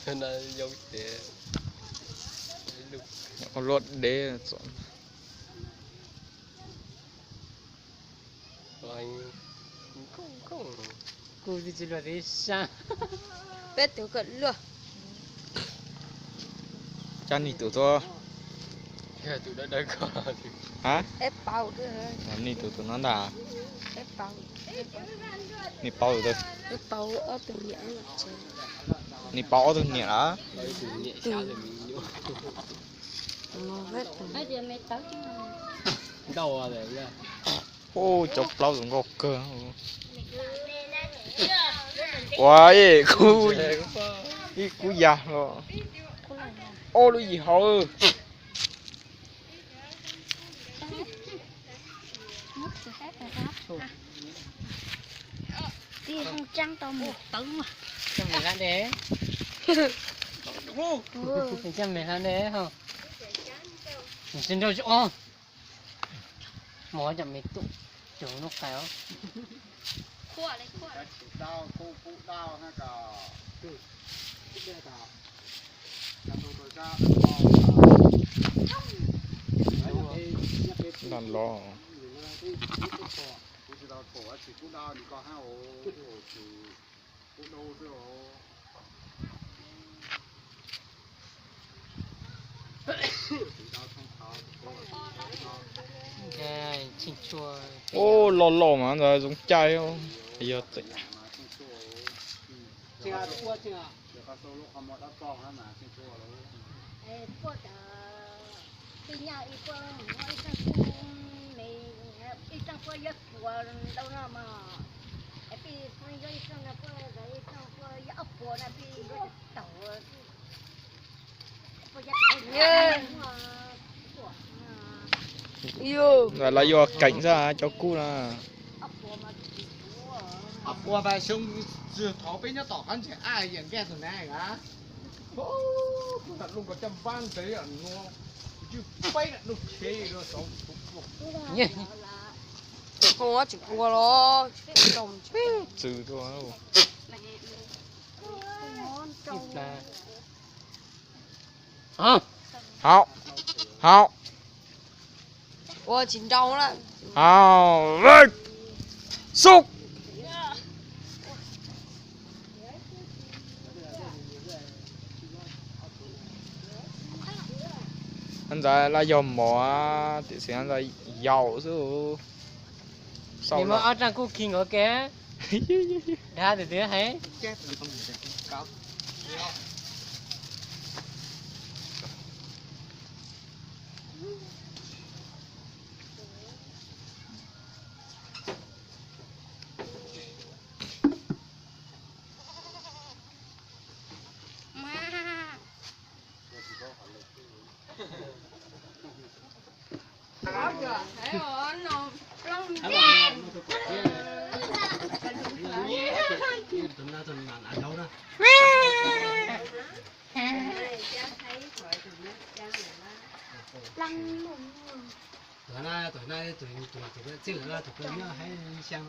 Luaj deb. Kuv tsis luaj tib sab. Peb tus kom luaj. Cab nig tus tuaj. Ha? Nig tus tus no ntag. Nig paub tus twg? Nig paub ob tug niam lawm. Ub, cov plaub tus nkauj kawg. Ua, ib kub yas los ob lub yim hauv. Coj me hlab dej ho. Tsis nrog tsis o. Mov cov me tub, cov noj qais os. Ntan los. Ub, loj loj mas ntawd zoo caij. Yog tseem Ntawd lawv yuav keem xwb cov kub na. Ua vas xyoo txog thaum peb nyob tom qab ntseg a yam nkaj tus na a. Kuv lam lub ko coj npab ntev no, ywj peb lam lub chev rau saum. Tsis ua los txwv tuaj. Haum, haum. Ua tsis nrau na. Haum, xub. Ntawd laj yog mov, tiam sis ntawd yaum xwb. Xauj ob raj kuj khi nkaus ke. Dab tus twg hais. Tus na, tus na, tus txij lawm tus nyob hais xyaa.